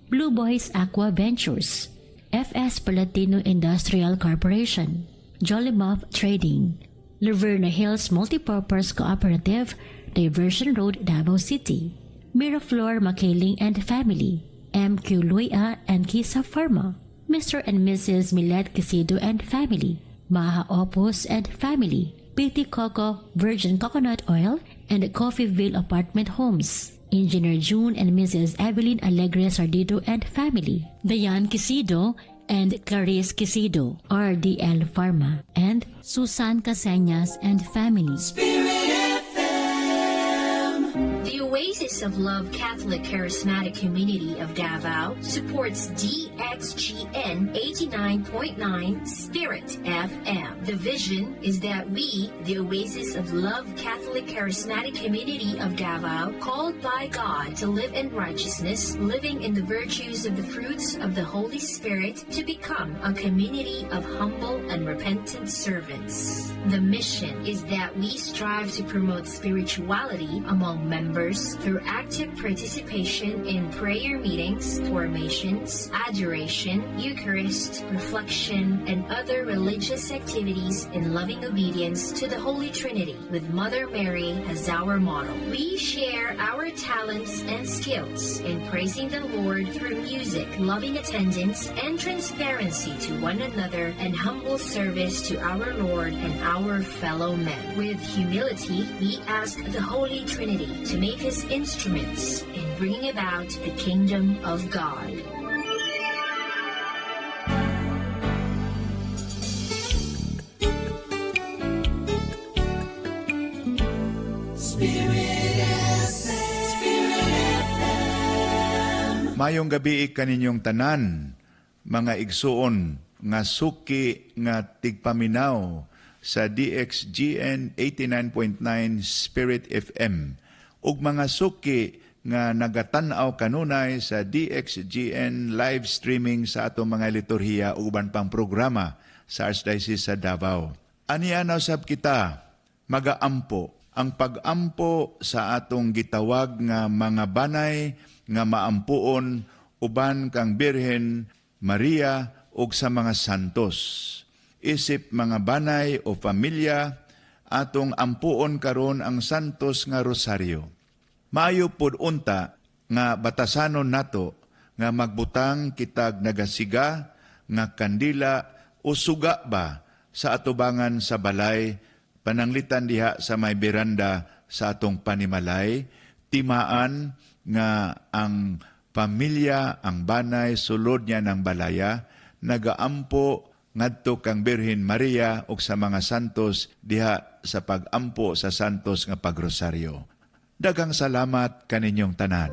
Blue Boys Aqua Ventures, FS Palatino Industrial Corporation, Jolly Buff Trading, Laverna Hills Multipurpose Cooperative, Diversion Road, Davao City, Miraflor Makiling and Family, MQ Luya and Kisa Pharma, Mr. and Mrs. Millet Quisido and Family, Maha Opus and Family, PT Coco Virgin Coconut Oil, and Coffeeville Apartment Homes. Engineer June and Mrs. Evelyn Alegre Sardido and Family, Diane Quisido and Clarice Quisido, RDL Pharma, and Susan Caseñas and Family. Spirit FM. The Oasis of Love Catholic Charismatic Community of Davao supports DXGN 89.9 Spirit FM. The vision is that we, the Oasis of Love Catholic Charismatic Community of Davao, called by God to live in righteousness, living in the virtues of the fruits of the Holy Spirit, to become a community of humble and repentant servants. The mission is that we strive to promote spirituality among members through active participation in prayer meetings, formations, adoration, Eucharist, reflection, and other religious activities in loving obedience to the Holy Trinity with Mother Mary as our model. We share our talents and skills in praising the Lord through music, loving attendance, and transparency to one another, and humble service to our Lord and our fellow men. With humility, we ask the Holy Trinity to make us instruments in bringing about the kingdom of God. Spirit FM. Spirit FM. Mayong gabi kaninyong tanan, mga igsuon nga suki nga tigpaminaw sa DXGN 89.9 Spirit FM ug mga suki nga nagatan-aw kanunay sa DXGN live streaming sa atong mga liturhiya ug uban pang programa sa Archdiocese sa Davao. Ania na usab kita magaampo. Ang pag-ampo sa atong gitawag nga mga banay nga maampuon uban kang Birhen Maria ug sa mga santos. Isip mga banay o pamilya, atong ampuon karon ang santos nga rosaryo. Maayo pod unta nga batasanon nato nga magbutang kitag nagasiga nga kandila o suga ba sa atubangan sa balay, pananglitan diha sa may beranda sa atong panimalay, timaan nga ang pamilya, ang banay, sulod niya ng balaya, nagaampo ngadto kang Birhen Maria ug sa mga santos diha sa pag-ampo sa santos nga pagrosaryo. Daghang salamat kaninyong tanan.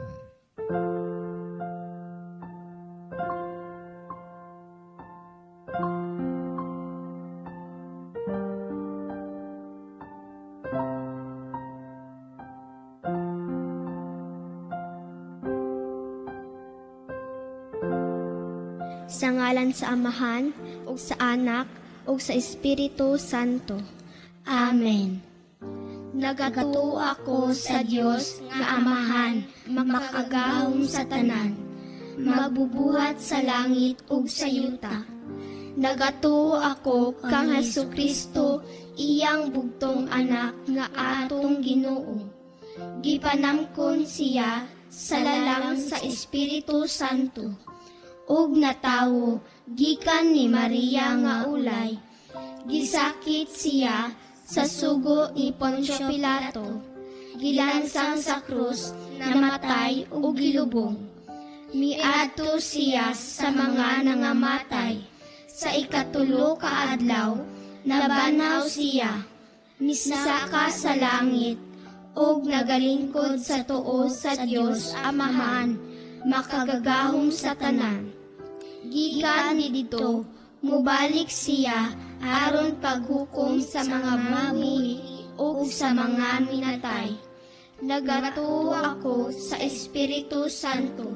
Sa ngalan sa Amahan, ug sa Anak, ug sa Espiritu Santo. Amen. Nagatuo ako sa Dios nga Amahan, makagagahom sa tanan, magbubuhat sa langit ug sa yuta. Nagatuo ako kang Hesukristo, iyang bugtong anak nga atong Ginoo. Gipanamkon siya sa lalang sa Espiritu Santo, ug natawo gikan ni Maria nga ulay. Gisakit siya sa sugo ni Poncio Pilato, gilansang sa krus, namatay ug gilubong. Miadto siya sa mga nangamatay. Sa ikatulo ka adlaw, nabanhaw siya, misaka sa langit, ug nagalingkod sa tuo sa Dios Amahan, makagagahom sa tanan. Gikan ni didto, mubalik siya aron paghukom sa mga buhi ug sa mga minatay. Nagatuo ako sa Espiritu Santo,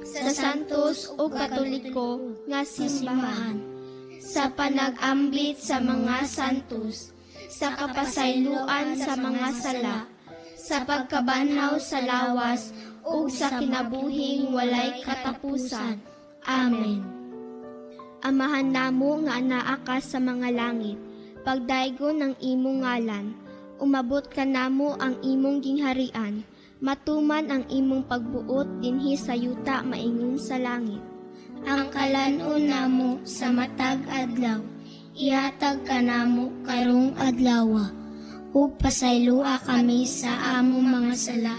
sa santos ug katoliko nga simbahan, sa panag-ambit sa mga santos, sa kapasayloan sa mga sala, Sa pagkabanhaw sa lawas ug sa kinabuhing walay katapusan. Amen. Amahan namo nga anaa ka sa mga langit, pagdaygon ang imong ngalan, umabot kanamo ang imong gingharian, matuman ang imong pagbuot dinhi sa yuta maingon sa langit. Ang kalan-on namo sa matag adlaw, ihatag kanamo karong adlawa, ug pasayloa kami sa among mga sala,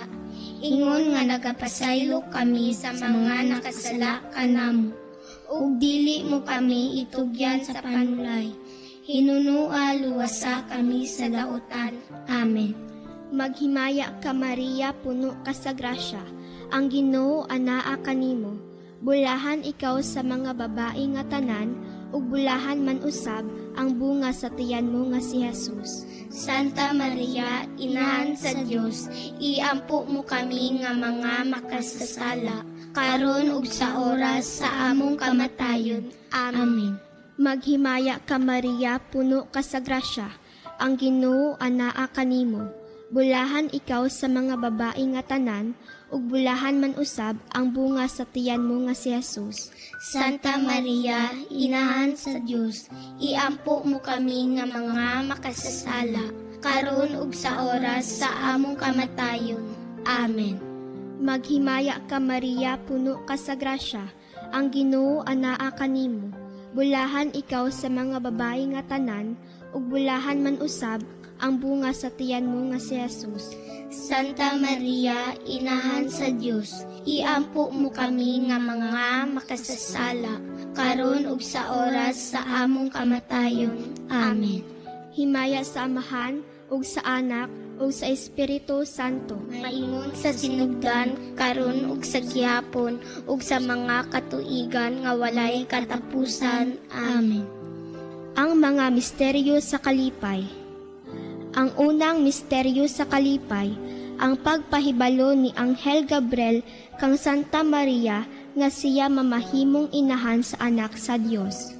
ingon nga nagapasaylo kami sa mga nakasala kanamo. Ug dili mo kami itugyan sa panulay, hinunua luwasa kami sa dautan. Amen. Maghimaya ka, Maria, puno ka sa grasya, ang Ginoo anaa kanimo. Bulahan ikaw sa mga babae nga tanan, ug bulahan man usab ang bunga sa tiyan mo nga si Jesus. Santa Maria, Inahan sa Dios, iampo mo kami nga mga makasasala, karon ug sa oras sa among kamatayon. Amen. Maghimaya ka, Maria, puno ka sa grasya, ang Ginoo anaa kanimo. Bulahan ikaw sa mga babae nga tanan, ug bulahan man usab ang bunga sa tiyan mo nga si Jesus. Santa Maria, Inahan sa Dios, iampo mo kami nga mga makasasala, karon ug sa oras sa among kamatayon. Amen. Maghimaya ka, Maria, puno ka sa grasya, ang Ginoo anaa kanimo. Bulahan ikaw sa mga babae nga tanan, ug bulahan man usab ang bunga sa tiyan mo nga si Jesus. Santa Maria, Inahan sa Dios, iampo mo kami nga mga makasasala, karon ug sa oras sa among kamatayon. Amen. Himaya sa Amahan, ug sa Anak, ug sa Espiritu Santo. Maingon sa sinugdan, karon ug sa gihapon, ug sa mga katuigan nga walay katapusan. Amen. Ang mga misteryo sa kalipay. Ang unang misteryo sa kalipay, ang pagpahibalo ni Anghel Gabriel kang Santa Maria nga siya mamahimong inahan sa anak sa Dios.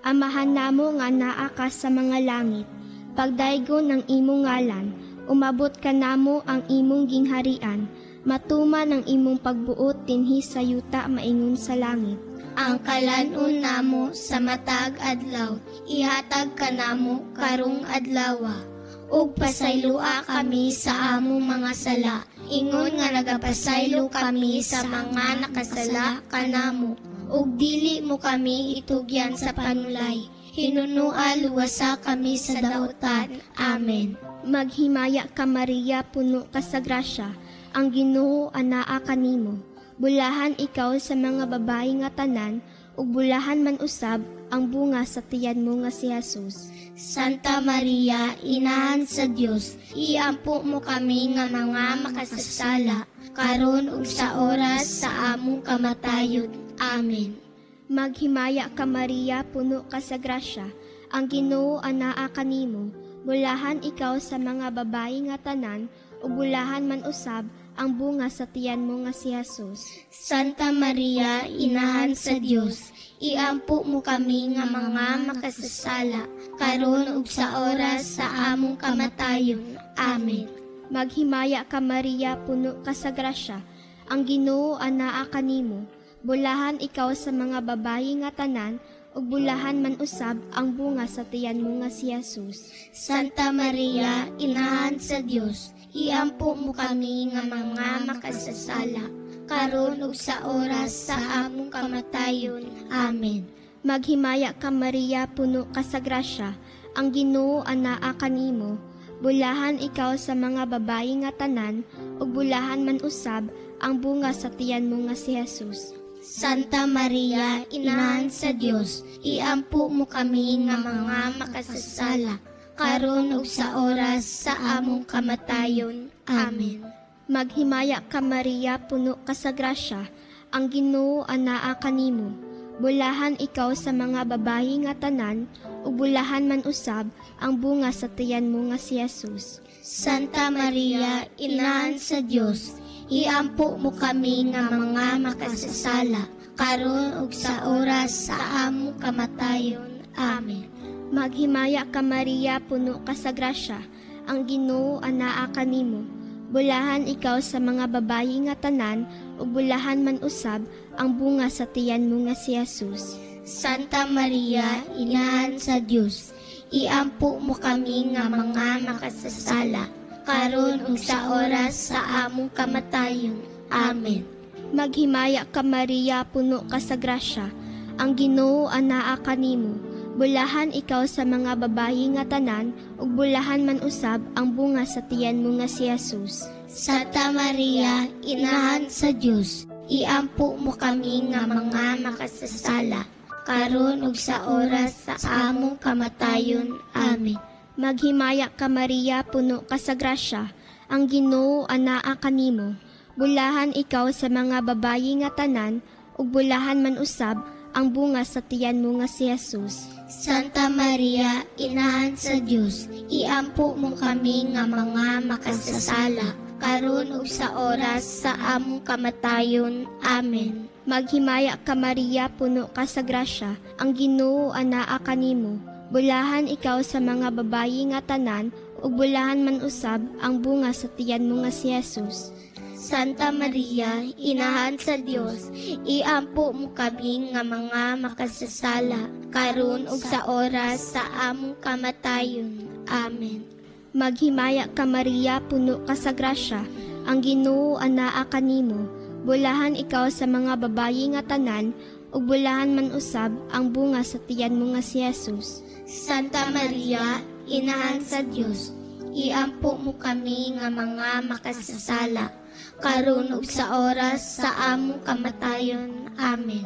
Amahan namo nga naa ka sa mga langit, pagdaygon ang imong ngalan, umabot kanamo ang imong gingharian, matuman ang imong pagbuot dinhi sa yuta maingon sa langit. Ang kalan-on namo sa matag adlaw, ihatag kanamo karong adlawa, ug pasayloa kami sa among mga sala, ingon nga nagapasaylo kami sa mga nakasala kanamo, ug dili mo kami itugyan sa panulay, hinunua luwasa kami sa dautan. Amen. Maghimaya ka, Maria, puno ka sa grasya, ang Ginoo anaa kanimo. Bulahan ikaw sa mga babae nga tanan, ug bulahan man usab ang bunga sa tiyan mo nga si Jesus. Santa Maria, Inahan sa Dios, iampo mo kami nga mga makasasala, karon ug sa oras sa among kamatayon. Amen. Maghimaya ka, Maria, puno ka sa grasya, ang Ginoo anaa kanimo. Bulahan ikaw sa mga babae nga tanan, ug bulahan man usab ang bunga sa tiyan mo nga si Jesus. Santa Maria, Inahan sa Dios, iampo mo kami nga mga makasasala, karon ug sa oras sa among kamatayon. Amen. Maghimaya ka, Maria, puno ka sa grasya, ang Ginoo anaa kanimo. Bulahan ikaw sa mga babae nga tanan, ug bulahan man usab ang bunga sa tiyan mo nga si Jesus. Santa Maria, Inahan sa Dios, iampo mo kami nga mga makasasala, karon ug sa oras sa among kamatayon. Amen. Maghimaya ka, Maria, puno ka sa grasya, ang Ginoo anaa kanimo. Bulahan ikaw sa mga babae nga tanan, ug bulahan man usab ang bunga sa tiyan mo nga si Jesus. Santa Maria, Inahan sa Dios, iampo mo kami nga mga makasasala, karon ug sa oras sa among kamatayon. Amen. Maghimaya ka, Maria, puno ka sa grasya, ang Ginoo anaa kanimo. Bulahan ikaw sa mga babae nga tanan, ug bulahan man usab ang bunga sa tiyan mo nga si Jesus. Santa Maria, Inahan sa Dios, iampo mo kami nga mga makasasala, karon ug sa oras sa among kamatayon. Amen. Maghimaya ka, Maria, puno ka sa grasya, Ang Ginoo anaa kanimo. Bulahan ikaw sa mga babayi nga tanan, ug bulahan man usab ang bunga sa tiyan mo nga si Jesus. Santa Maria, Inahan sa Dios, iampo mo kami nga mga makasasala, karon ug sa oras sa among kamatayon. Amen. Maghimaya ka, Maria, puno ka sa grasya. Ang Ginoo anaa kanimo. Bulahan ikaw sa mga babayi nga tanan, ug bulahan man usab ang bunga sa tiyan mo nga si Jesus. Santa Maria, Inahan sa Dios, iampo mo kami nga mga makasasala, karon ug sa oras sa among kamatayon. Amen. Maghimaya ka, Maria, puno ka sa grasya. Ang Ginoo anaa kanimo. Bulahan ikaw sa mga babayi nga tanan, ug bulahan man usab ang bunga sa tiyan mo nga si Jesus. Santa Maria, Inahan sa Dios, iampo mo kami nga mga makasasala, karon ug sa oras sa among kamatayon. Amen. Maghimaya ka, Maria, puno ka sa grasya. Ang Ginoo anaa kanimo. Bulahan ikaw sa mga babayi nga tanan, ug bulahan man usab ang bunga sa tiyan mo nga si Jesus. Santa Maria, Inahan sa Dios, iampo mo kami nga mga makasasala, karon ug sa oras sa among kamatayon. Amen. Maghimaya ka, Maria, puno ka sa grasya. Ang Ginoo anaa kanimo. Bulahan ikaw sa mga babayi nga tanan, ug bulahan man usab ang bunga sa tiyan mo nga si Jesus. Santa Maria, Inahan sa Dios, iampo mo kami nga mga makasasala, karon ug sa oras sa among kamatayon. Amen.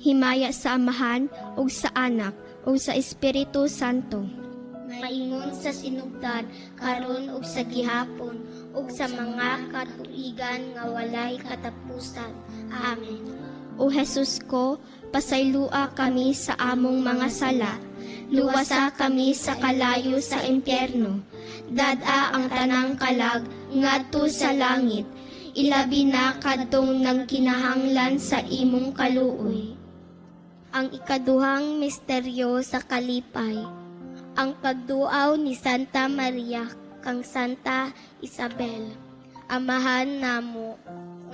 Himaya sa Amahan ug sa Anak ug sa Espiritu Santo. Maingon sa sinugdan, karon ug sa gihapon, ug sa mga katuigan nga walay katapusan. Amen. O Jesus ko, pasaylua kami sa among mga sala. Luwasa kami sa kalayo sa impyerno. Dad-a ang tanang kalag ngadto sa langit. Ilabi na kadtong nagkinahanglan sa imong kaluoy. Ang ikaduhang misteryo sa kalipay, ang pagduaw ni Santa Maria kang Santa Isabel. Amahan namo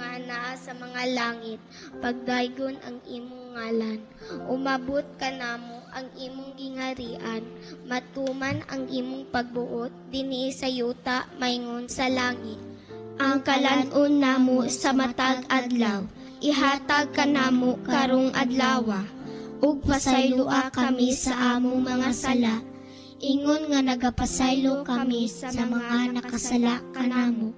nga naa sa mga langit, pagdaygon ang imong ngalan. Umabot kanamo ang imong gingharian, matuman ang imong pagbuot dinhi sa yuta maingon sa langit. Ang kalan-on namo sa matag adlaw, ihatag kanamo karong adlawa, ug pasayloa kami sa among mga sala, ingon nga nagapasaylo kami sa mga nakasala kanamo.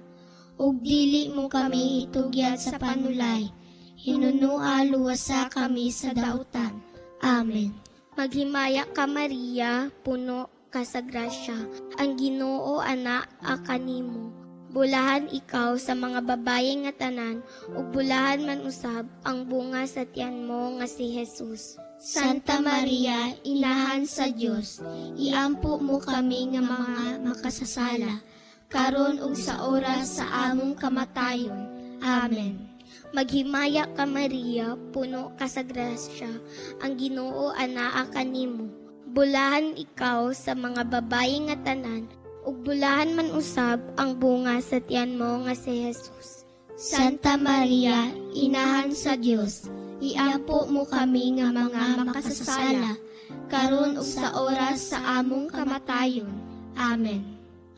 Ug dili mo kami itugyan sa panulay, hinunua luwasa kami sa dautan. Amen. Maghimaya ka, Maria, puno ka sa grasya. Ang Ginoo anaa kanimo. Bulahan ikaw sa mga babayi nga tanan, ug bulahan man usab ang bunga sa tiyan mo nga si Jesus. Santa Maria, Inahan sa Dios, iampo mo kami nga mga makasasala, karon ug sa oras sa among kamatayon. Amen. Maghimaya ka, Maria, puno ka sa grasya. Ang Ginoo anaa kanimo. Bulahan ikaw sa mga babayi nga tanan, ug bulahan man usab ang bunga sa tiyan mo nga si Jesus. Santa Maria, Inahan sa Dios, iampo mo kami nga mga makasasala, karon ug sa oras sa among kamatayon. Amen.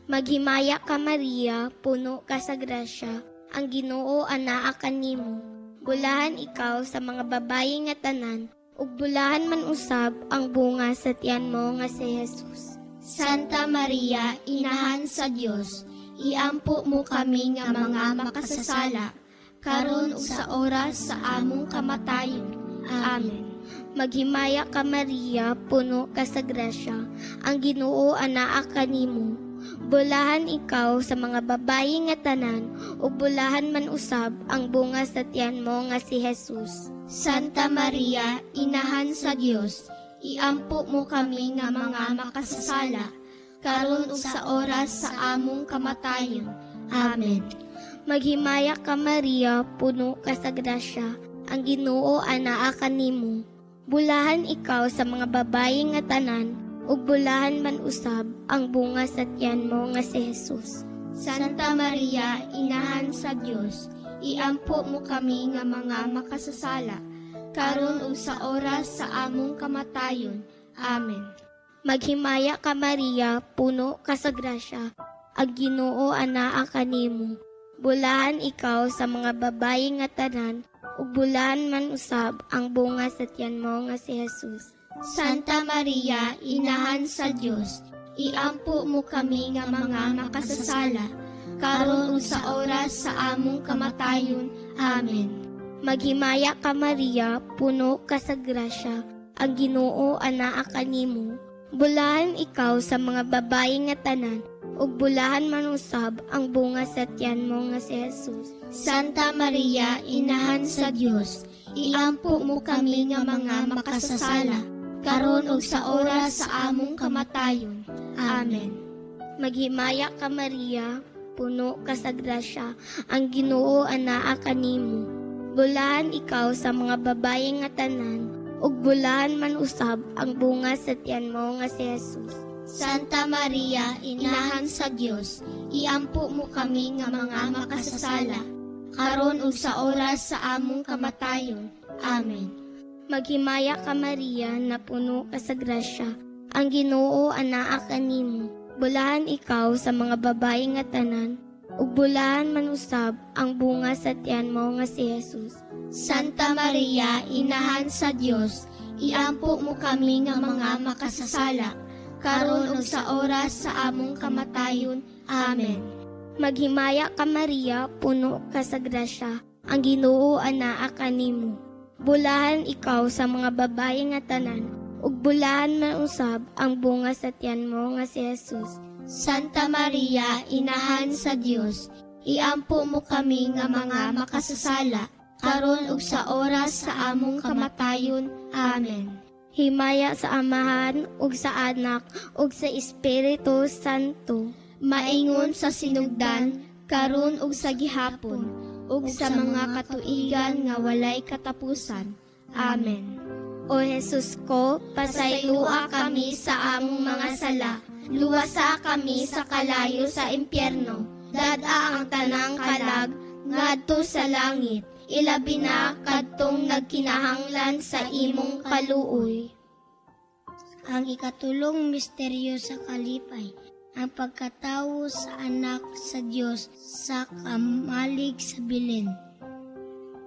Maghimaya ka, Maria, puno ka sa grasya. Ang Ginoo anaa kanimo. Bulahan ikaw sa mga babayi nga tanan, ug bulahan man usab ang bunga sa tiyan mo nga si Jesus. Santa Maria, Inahan sa Dios, iampo mo kami nga mga makasasala, karon ug sa oras sa among kamatayon. Amen. Maghimaya ka, Maria, puno ka sa grasya. Ang Ginoo anaa kanimo. Bulahan ikaw sa mga babayi nga tanan, ug bulahan man usab ang bunga sa tiyan mo nga si Jesus. Santa Maria, Inahan sa Dios, iampo mo kami nga mga makasasala, karon ug sa oras sa among kamatayon. Amen. Maghimaya ka, Maria, puno ka sa grasya. Ang Ginoo anaa kanimo. Bulahan ikaw sa mga babayi nga tanan, Ug bulahan man usab ang bunga sa tiyan mo nga si Jesus. Santa Maria, Inahan sa Dios, iampo mo kami nga mga makasasala, karon ug sa oras sa among kamatayon. Amen. Maghimaya ka, Maria, puno ka sa grasya, ang Ginoo anaa kanimo. Bulahan ikaw sa mga babayi nga tanan, ug bulahan man usab ang bunga sa tiyan mo nga si Jesus. Santa Maria, Inahan sa Dios, iampo mo kami nga mga makasasala, karon ug sa oras sa among kamatayon. Amen. Maghimaya ka, Maria, puno ka sa grasya, ang Ginoo anaa kanimo. Bulahan ikaw sa mga babayi nga tanan, ug bulahan man usab ang bunga sa tiyan mo nga si Jesus. Santa Maria, Inahan sa Dios, iampo mo kami nga mga makasasala, karon ug sa oras sa among kamatayon. Amen. Maghimaya ka, Maria, puno ka sa grasya, ang Ginoo anaa kanimo. Bulahan ikaw sa mga babayi nga tanan, ug bulahan man usab ang bunga sa tiyan mo nga si Jesus. Santa Maria, Inahan sa Dios, iampo mo kami nga mga makasasala, karon ug sa oras sa among kamatayon. Amen. Maghimaya ka, Maria, na puno ka sa grasya, ang Ginoo anaa kanimo. Bulahan ikaw sa mga babayi nga tanan, ug bulahan man usab ang bunga sa tiyan mo nga si Jesus. Santa Maria, Inahan sa Dios, iampo mo kami nga mga makasasala, karon ug sa oras sa among kamatayon. Amen. Maghimaya ka, Maria, puno ka sa grasya, ang Ginoo anaa kanimo. Bulahan ikaw sa mga babayi nga tanan, ug bulahan man usab ang bunga sa tiyan mo nga si Jesus. Santa Maria, Inahan sa Dios, iampo mo kami nga mga makasasala, karon ug sa oras sa among kamatayon. Amen. Himaya sa Amahan ug sa Anak ug sa Espiritu Santo, maingon sa sinugdan, karon ug sa gihapon, ug sa mga katuigan nga walay katapusan. Amen. O Jesus ko, pasayloa kami sa among mga sala, luwasa kami sa kalayo sa impyerno, dad-a ang tanang kalag ngadto sa langit, ilabi na kadtong nagkinahanglan sa imong kaluoy. Ang ikatulong misteryo sa kalipay, ang pagkatawo sa anak sa Dios sa kamalig sa bilin.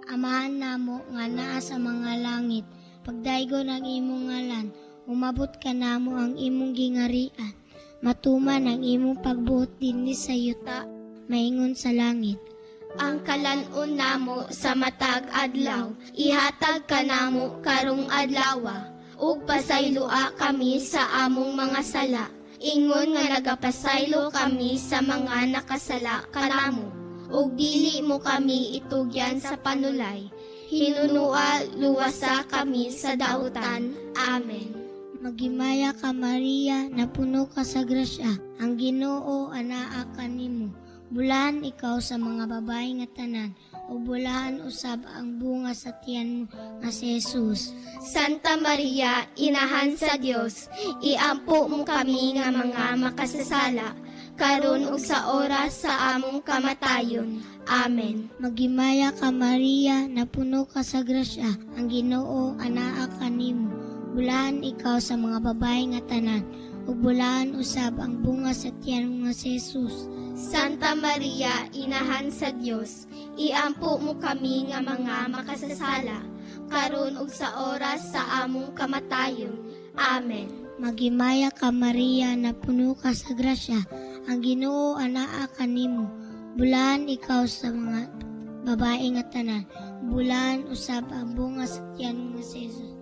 Amahan namo nga naa sa mga langit, pagdaygon ang imong ngalan, umabot kanamo ang imong gingarian, matuman ang imong pagbuot dinhi sa yuta, maingon sa langit. Ang kalan-on namo sa matag adlaw, ihatag kanamo karong adlawa, ug pasayloa kami sa among mga sala, ingon nga nagapasaylo kami sa mga nakasala kanamo, ug dili mo kami itugyan sa panulay, hinunua luwasa kami sa dautan. Amen. Maghimaya ka, Maria, napuno ka sa grasya, ang Ginoo anaa kanimo. Bulahan ikaw sa mga babae nga tanan, ug bulahan usab ang bunga sa tiyan mo nga si Jesus. Santa Maria, Inahan sa Dios, iampo mo kami nga mga makasasala, karon ug sa oras sa among kamatayon. Amen. Maghimaya ka, Maria, napuno ka sa grasya, ang Ginoo anaa kanimo. Bulahan ikaw sa mga babae nga tanan, ug bulahan usab ang bunga sa tiyan mo nga si Jesus. Santa Maria, Inahan sa Dios, iampo mo kami nga mga makasasala, karon ug sa oras sa among kamatayon. Amen. Maghimaya ka, Maria, napuno ka sa grasya, ang Ginoo anaa kanimo. Bulahan ikaw sa mga babae nga tanan, bulahan usab ang bunga sa tiyan mo nga si Jesus.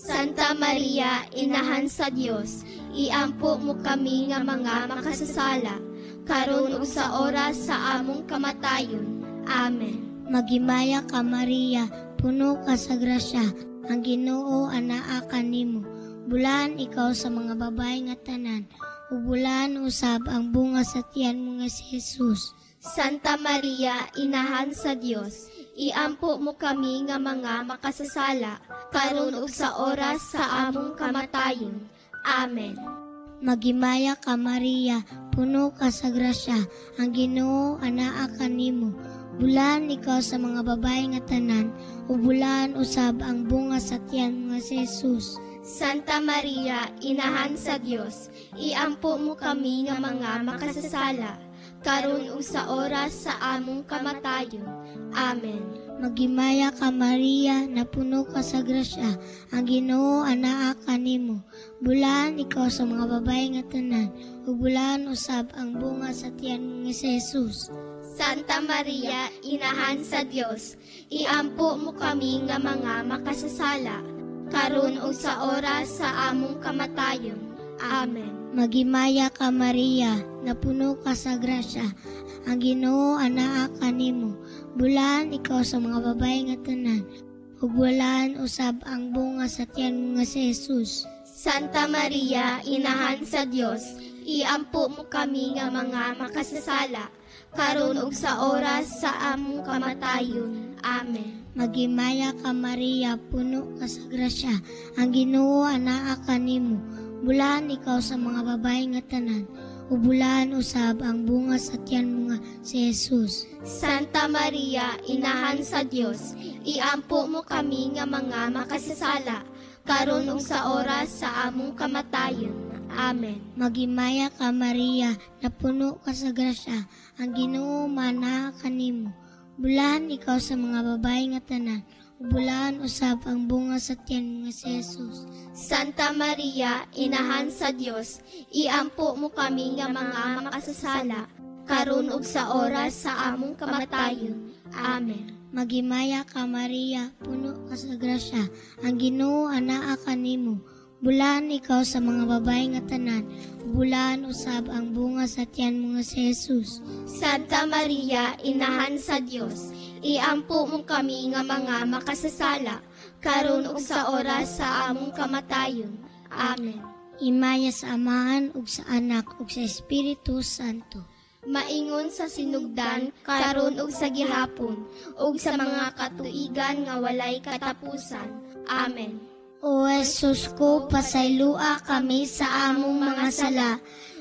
Santa Maria, Inahan sa Dios, iampo mo kami nga mga makasasala, karon ug sa oras sa among kamatayon. Amen. Maghimaya ka, Maria, puno ka sa grasya, ang Ginoo anaa kanimo. Bulahan ikaw sa mga babae nga tanan, ug bulahan usab ang bunga sa tiyan mo nga si Jesus. Santa Maria, Inahan sa Dios, iampo mo kami nga mga makasasala, karon ug sa oras sa among kamatayon. Amen. Maghimaya ka, Maria, puno ka sa grasya, ang Ginoo anaa kanimo. Bulahan ikaw sa mga babae nga tanan, ug bulahan usab ang bunga sa tiyan nga si Jesus. Santa Maria, Inahan sa Dios, iampo mo kami nga mga makasasala, karon ug sa oras sa among kamatayon. Amen. Maghimaya ka, Maria, napuno ka sa grasya, ang Ginoo anaa kanimo. Bulahan ikaw sa mga babae nga tanan, ug bulahan usab ang bunga sa tiyan nga si Jesus. Santa Maria, Inahan sa Dios, iampo mo kami nga mga makasasala, karon ug sa oras sa among kamatayon. Amen. Maghimaya ka, Maria, napuno ka sa grasya, ang Ginoo anaa kanimo. Bulahan ikaw sa mga babae nga tanan, ug bulahan usab ang bunga sa tiyan nga si Jesus. Santa Maria, Inahan sa Dios, iampo mo kami nga mga makasasala, karon ug sa oras sa among kamatayon. Amen. Maghimaya ka, Maria, puno ka sa grasya, ang Ginoo anaa kanimo. Bulahan ikaw sa mga babae nga tanan, ug bulahan usab ang bunga sa tiyan mo nga si Jesus. Santa Maria, Inahan sa Dios, iampo mo kami nga mga makasasala, karon ug sa oras sa among kamatayon. Amen. Maghimaya ka, Maria, napuno ka sa grasya, ang Ginoo manaa kanimo. Bulahan ikaw sa mga babae nga tanan, ug bulahan usab ang bunga sa tiyan nga si Jesus. Santa Maria, Inahan sa Dios, iampo mo kami nga mga makasasala, karon ug sa oras sa among kamatayon. Amen. Maghimaya ka, Maria, puno ka sa grasya, ang Ginoo anaa kanimo. Bulahan ikaw sa mga babae nga tanan, bulahan usab ang bunga sa tiyan mo nga si Jesus. Santa Maria, Inahan sa Dios, iampo mo kami nga mga makasasala, karon ug sa oras sa among kamatayon. Amen. Himaya sa Amahan ug sa Anak ug sa Espiritu Santo. Maingon sa sinugdan, karon ug sa gihapon, ug sa mga katuigan nga walay katapusan. Amen. O Jesus ko, pasaylua kami sa among mga sala.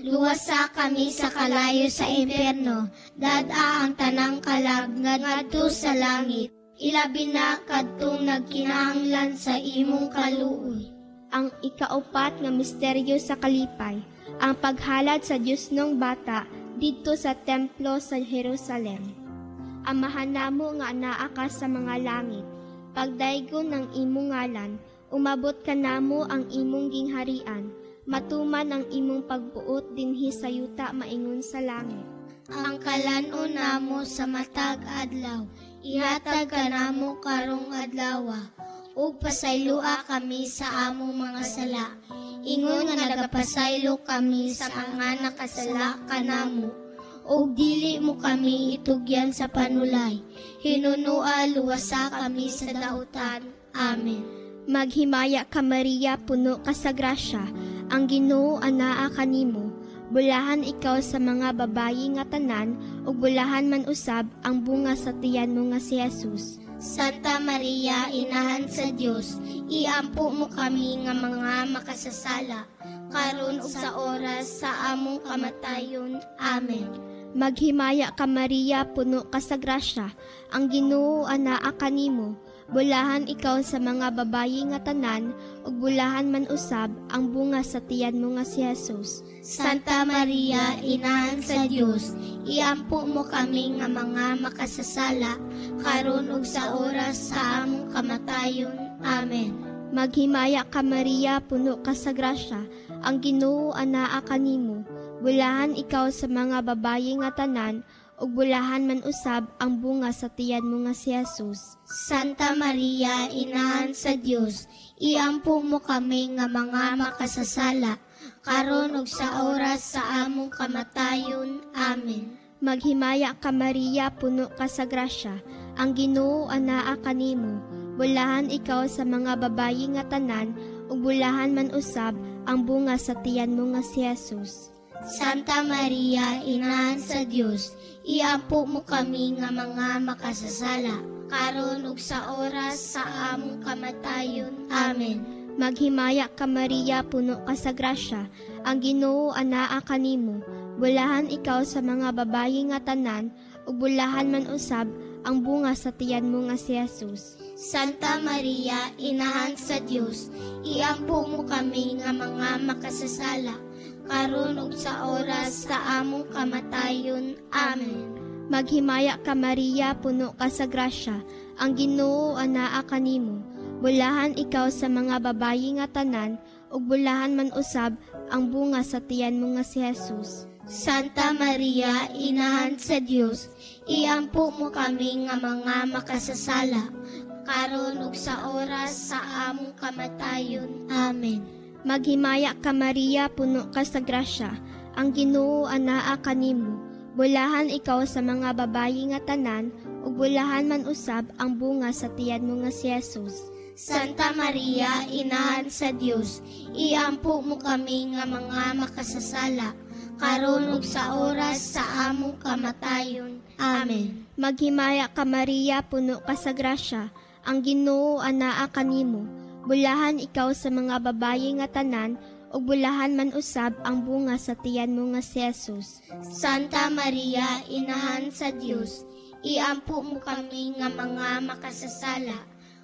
Luwasa kami sa kalayo sa impyerno. Dad-a ang tanang kalag ngadto sa langit. Ilabi na kadtong nagkinahanglan sa imong kaluoy. Ang ikaupat nga misteryo sa kalipay, ang paghalad sa Diosnong Bata didto sa templo sa Jerusalem. Amahan namo nga anaa ka sa mga langit, pagdaygon ang imong ngalan, umabot kanamo ang imong gingharian, matuman ang imong pagbuot dinhi sa yuta maingon sa langit. Ang kalan-on namo sa matag adlaw, ihatag kanamo karong adlawa, ug pasaylua kami sa among mga sala, ingon nga nagapasaylo kami sa mga nakasala kanamo, ug dili mo kami itugyan sa panulay, hinunua luwasa kami sa dautan. Amen. Maghimaya ka, Maria, puno ka sa grasya, ang Ginoo anaa kanimo. Bulahan ikaw sa mga babayi nga tanan, ug bulahan man usab ang bunga sa tiyan mo nga si Jesus. Santa Maria, Inahan sa Dios, iampo mo kami nga mga makasasala, karon ug sa oras sa among kamatayon. Amen. Maghimaya ka, Maria, puno ka sa grasya, ang Ginoo anaa kanimo. Bulahan ikaw sa mga babayi nga tanan, ug bulahan man usab ang bunga sa tiyan mo nga si Jesus. Santa Maria, Inahan sa Dios, iampo mo kami nga mga makasasala, karon ug sa oras sa among kamatayon. Amen. Maghimaya ka, Maria, puno ka sa grasya, ang Ginoo anaa kanimo. Bulahan ikaw sa mga babayi nga tanan, ug bulahan man usab ang bunga sa tiyan mo nga si Jesus. Santa Maria, Inahan sa Dios, iampo mo kami nga mga makasasala, karon ug sa oras sa among kamatayon. Amen. Maghimaya ka, Maria, puno ka sa grasya, ang Ginoo anaa kanimo. Bulahan ikaw sa mga babayi nga tanan, ug bulahan man usab ang bunga sa tiyan mo nga si Jesus. Santa Maria, Inahan sa Dios, iampo mo kami nga mga makasasala, karon ug sa oras sa among kamatayon. Amen. Maghimaya ka, Maria, puno ka sa grasya, ang Ginoo anaa kanimo. Bulahan ikaw sa mga babayi nga tanan, ug bulahan man usab ang bunga sa tiyan mo nga si Jesus. Santa Maria, Inahan sa Dios, iampo mo kami nga mga makasasala, karon ug sa oras sa among kamatayon. Amen. Maghimaya ka, Maria, puno ka sa grasya, ang Ginoo anaa kanimo. Bulahan ikaw sa mga babayi nga tanan, ug bulahan man usab ang bunga sa tiyan mo nga si Jesus. Santa Maria, Inahan sa Dios, iampo mo kami nga mga makasasala, karon ug sa oras sa among kamatayon. Amen. Maghimaya ka, Maria, puno ka sa grasya, ang Ginoo anaa kanimo. Bulahan ikaw sa mga babayi nga tanan, ug bulahan man usab ang bunga sa tiyan mo nga si Jesus. Santa Maria, Inahan sa Dios, iampo mo kami nga mga makasasala, karon ug sa oras sa among kamatayon. Amen. Maghimaya ka, Maria, puno ka sa grasya, ang Ginoo anaa kanimo. Bulahan ikaw sa mga babayi nga tanan, ug bulahan man usab ang bunga sa tiyan mo nga si Jesus. Santa Maria, Inahan sa Dios, iampo mo kami nga mga makasasala,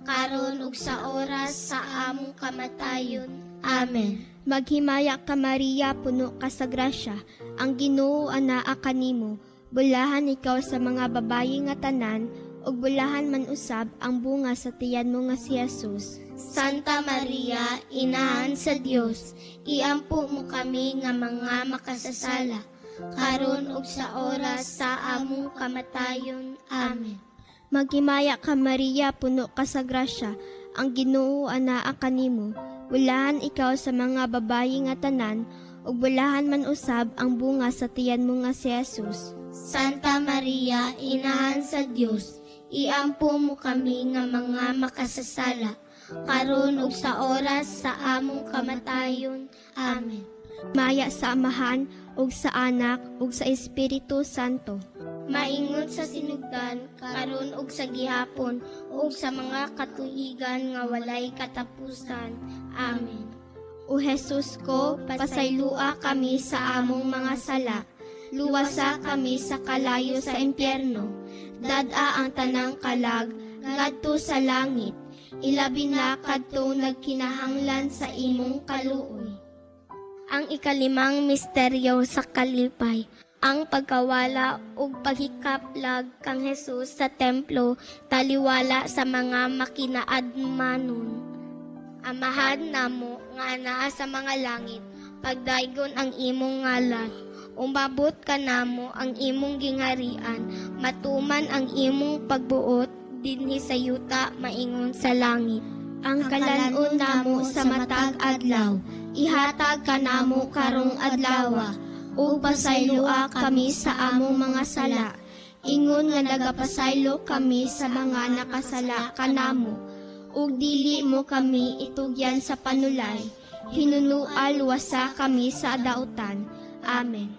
karon ug sa oras sa among kamatayon. Amen. Maghimaya ka, Maria, puno ka sa grasya, ang Ginoo anaa kanimo. Bulahan ikaw sa mga babayi nga tanan, ug bulahan man usab ang bunga sa tiyan mo nga si Jesus. Santa Maria, Inahan sa Dios, iampo mo kami nga mga makasasala, karon ug sa oras sa among kamatayon. Amen. Maghimaya ka, Maria, puno ka sa grasya, ang Ginoo anaa kanimo. Bulahan ikaw sa mga babayi nga tanan, ug bulahan man usab ang bunga sa tiyan mo nga si Jesus. Santa Maria, Inahan sa Dios, iampo mo kami nga mga makasasala, karon ug sa oras sa among kamatayon. Amen. Maya sa Amahan, ug sa Anak, ug sa Espiritu Santo. Maingon sa sinugdan, karon ug sa gihapon, ug sa mga katuigan nga walay katapusan. Amen. O Jesus ko, pasaylua kami sa among mga sala, luwasa kami sa kalayo sa impyerno, dad-a ang tanang kalag, ngadto sa langit, ilabi na kadtong nagkinahanglan sa imong kaluoy. Ang ikalimang misteryo sa kalipay, ang pagkawala ug paghikaplag kang Jesus sa templo taliwala sa mga makinaadmanon. Amahan namo nga anaa sa mga langit, pagdaygon ang imong ngalan, umabot kanamo ang imong gingharian, matuman ang imong pagbuot dinhi sa yuta maingon sa langit. Ang kalan-on namo sa matag adlaw, ihatag kanamo karong adlawa, ug pasayloa kami sa among mga sala, ingon nga nagapasaylo kami sa mga nakasala kanamo, ug dili mo kami itugyan sa panulay, hinunua luwasa kami sa dautan. Amen.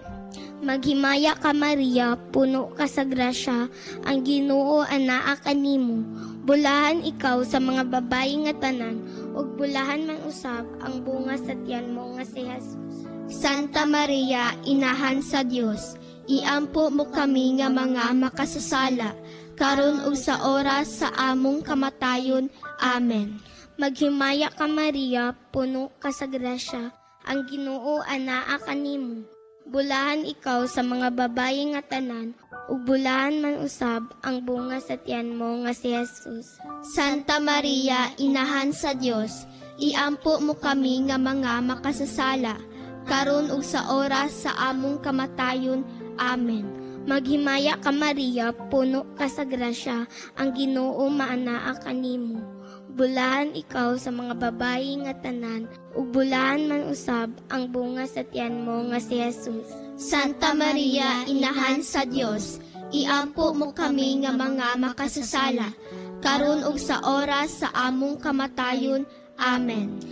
Maghimaya ka, Maria, puno ka sa grasya, ang Ginoo anaa kanimo. Bulahan ikaw sa mga babayi nga tanan, ug bulahan man usab ang bunga sa tiyan mo nga si Jesus. Santa Maria, Inahan sa Dios, iampo mo kami nga mga makasasala, karon ug sa oras sa among kamatayon. Amen. Maghimaya ka, Maria, puno ka sa grasya, ang Ginoo anaa kanimo. Bulahan ikaw sa mga babayi nga tanan, ug bulahan man usab ang bunga sa tiyan mo nga si Jesus. Santa Maria, Inahan sa Dios, iampo mo kami nga mga makasasala, karon ug sa oras sa among kamatayon. Amen. Maghimaya ka, Maria, puno ka sa grasya, ang Ginoo maanaa kanimo. Bulahan ikaw sa mga babayi nga tanan, ug bulahan man usab ang bunga sa tiyan mo nga si Jesus. Santa Maria, Inahan sa Dios, iampo mo kami nga mga makasasala, karon ug sa oras sa among kamatayon. Amen.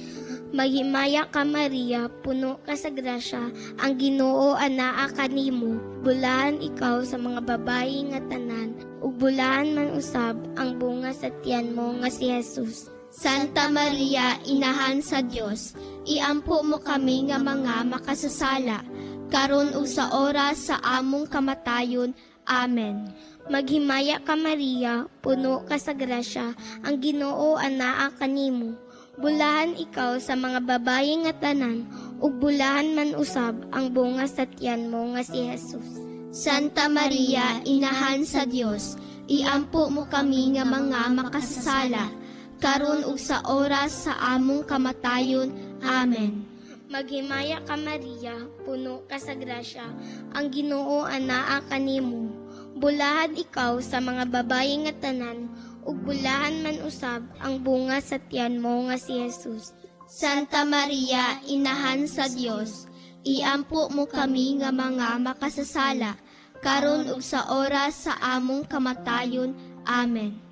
Maghimaya ka, Maria, puno ka sa grasya, ang Ginoo anaa kanimo. Bulahan ikaw sa mga babayi nga tanan, ug bulahan man usab ang bunga sa tiyan mo nga si Jesus. Santa Maria, Inahan sa Dios, iampo mo kami nga mga makasasala, karon ug sa oras sa among kamatayon. Amen. Maghimaya ka, Maria, puno ka sa grasya, ang Ginoo anaa kanimo. Bulahan ikaw sa mga babayi nga tanan, ug bulahan man usab ang bunga sa tiyan mo nga si Jesus. Santa Maria, Inahan sa Dios, iampo mo kami nga mga makasasala, karon ug sa oras sa among kamatayon. Amen. Maghimaya ka, Maria, puno ka sa grasya, ang Ginoo anaa kanimo. Bulahan ikaw sa mga babayi nga tanan, ug bulahan man usab ang bunga sa tiyan mo nga si Jesus. Santa Maria, Inahan sa Dios, iampo mo kami nga mga makasasala, karon ug sa oras sa among kamatayon. Amen.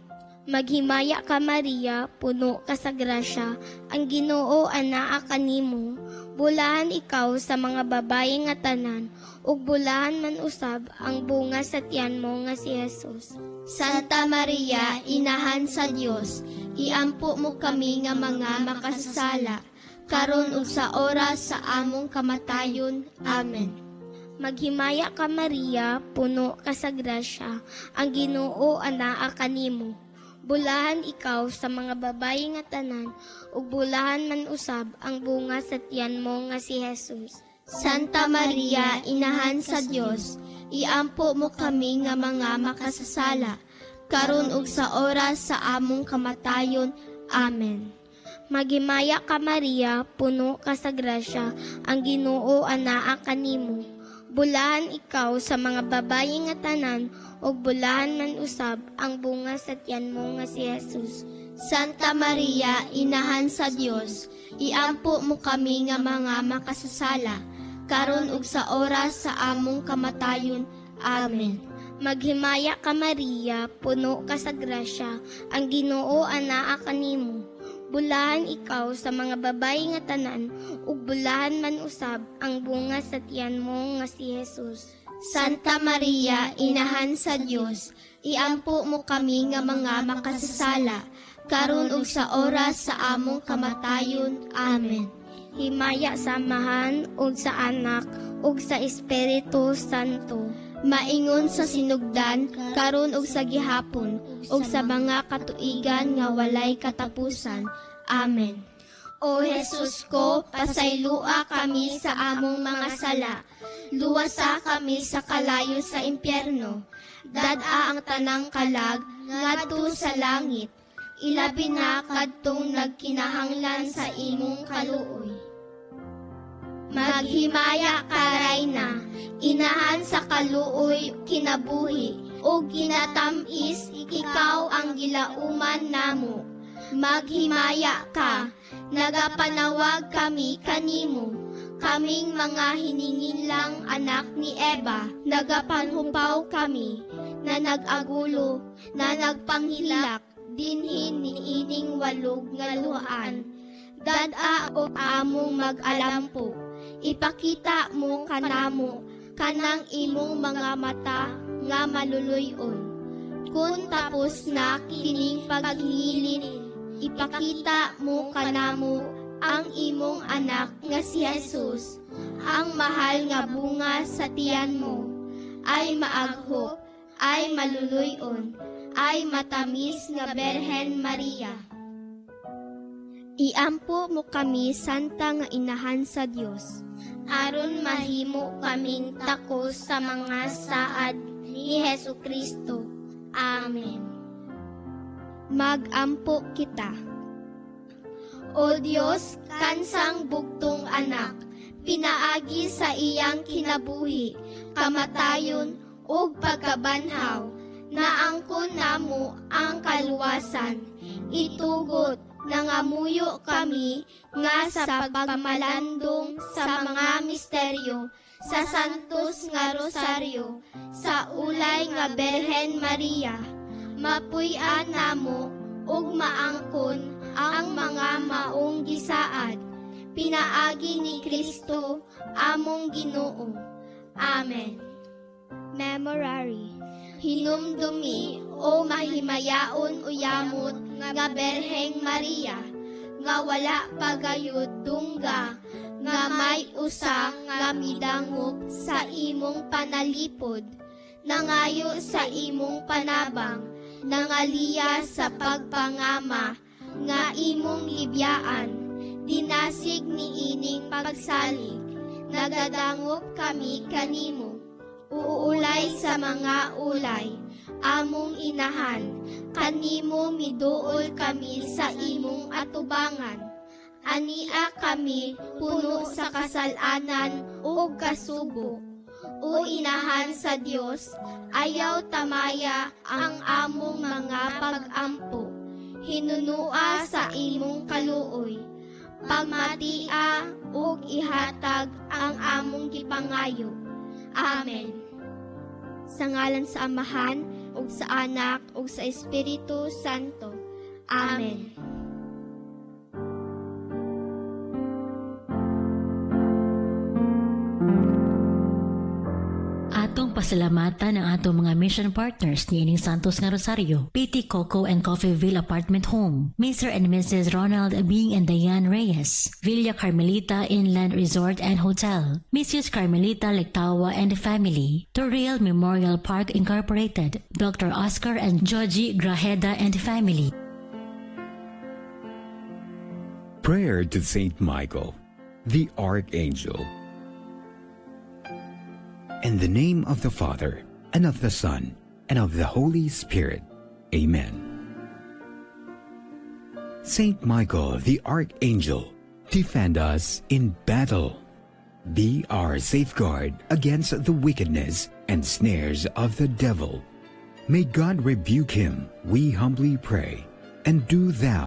Maghimaya ka, Maria, puno ka sa grasya, ang Ginoo anaa kanimo. Bulahan ikaw sa mga babayi nga tanan, ug bulahan man usab ang bunga sa tiyan mo nga si Jesus. Santa Maria, Inahan sa Dios, iampo mo kami nga mga makasasala, karon ug sa oras sa among kamatayon. Amen. Maghimaya ka, Maria, puno ka sa grasya, ang Ginoo anaa kanimo. Bulahan ikaw sa mga babayi nga tanan, ug bulahan man usab ang bunga sa tiyan mo nga si Jesus. Santa Maria, Inahan sa Dios, iampo mo kami nga mga makasasala, karon ug sa oras sa among kamatayon. Amen. Maghimaya ka, Maria, puno ka sa grasya, ang Ginoo anaa kanimo. Bulahan ikaw sa mga babayi nga tanan, ug bulahan man usab ang bunga sa tiyan mo nga si Jesus. Santa Maria, Inahan sa Dios, iampo mo kami nga mga makasasala, karon ug sa oras sa among kamatayon. Amen. Maghimaya ka, Maria, puno ka sa grasya, ang Ginoo anaa kanimo. Bulahan ikaw sa mga babayi nga tanan, ug bulahan man usab ang bunga sa tiyan mo nga si Jesus. Santa Maria, Inahan sa Dios, iampo mo kami nga mga makasasala, karon ug sa oras sa among kamatayon. Amen. Himaya sa Amahan ug sa Anak ug sa Espiritu Santo. Maingon sa sinugdan, karon ug sa gihapon, ug sa mga katuigan nga walay katapusan. Amen. O Jesus ko, pasaylua kami sa among mga sala. Luwasa kami sa kalayo sa impyerno. Dad-a ang tanang kalag ngadto sa langit. Ilabi na kadtong nagkinahanglan sa imong kaluoy. Maghimaya ka, Rayna, Inahan sa kaluoy kinabuhi, ug kinatam-is, ikaw ang gilauman namo. Maghimaya ka, nagapanawag kami kanimo, kaming mga hininginlang anak ni Eva, nagapanhupaw kami, na nag-agulo, na nagpanghilak, dinhin niining walog nga luhaan. Dad-a o among mag-alampo, ipakita mo kanamo, kanang imong mga mata nga maluluyon. Kung tapos na kining paghilin, ipakita mo kanamo ang imong anak nga si Jesus, ang mahal nga bunga sa tiyan mo, ay maaghop, ay maluluyon, ay matamis nga Berhen Maria. Iampo mo kami, Santa nga Inahan sa Dios, aron mahimo kaming takos sa mga saad ni Hesus Kristo. Amen. Magampo kita. O Dios, kansang bugtong anak, pinaagi sa iyang kinabuhi, kamatayon ug pagkabanhaw, naangkon namo ang kaluwasan. Itugot nangamuyo kami nga sa pagpamalandong sa mga misteryo, sa Santos nga Rosaryo, sa ulay nga Berhen Maria, mapuy-an namo ug maangkon ang mga maong gisaad, pinaagi ni Kristo among Ginoo. Amen. Memorare. Hinumdumi, O mahimayaon uyamot nga Berheng Maria, nga wala pagayod dungga, nga may usa nga midangop sa imong panalipod, nangayo sa imong panabang, nangaliya sa pagpangama, nga imong gibiyaan, dinasig niining pagsalig, nagadangop kami kanimo, uulay sa mga ulay, among inahan, kanimo miduol kami sa imong atubangan. Ania kami puno sa kasalanan ug kasubo. O inahan sa Dios, ayaw tamaya ang among mga pag-ampo. Hinunua sa imong kaluoy. Pagmatia ug ihatag ang among gipangayo. Amen. Sa ngalan sa Amahan, ug sa Anak, ug sa Espiritu Santo. Amen. Atong pasalamatan ang atong mga mission partners niining Santos nga Rosario, PT Coco and Coffeeville Apartment Home, Mr. and Mrs. Ronald Bing and Diane Reyes, Villa Carmelita Inland Resort and Hotel, Mrs. Carmelita Lectawa and Family, Torreal Memorial Park Incorporated, Dr. Oscar and Joji Grajeda and Family. Prayer to Saint Michael, the Archangel. In the name of the Father, and of the Son, and of the Holy Spirit. Amen. Saint Michael, the Archangel, defend us in battle. Be our safeguard against the wickedness and snares of the devil. May God rebuke him, we humbly pray. And do thou,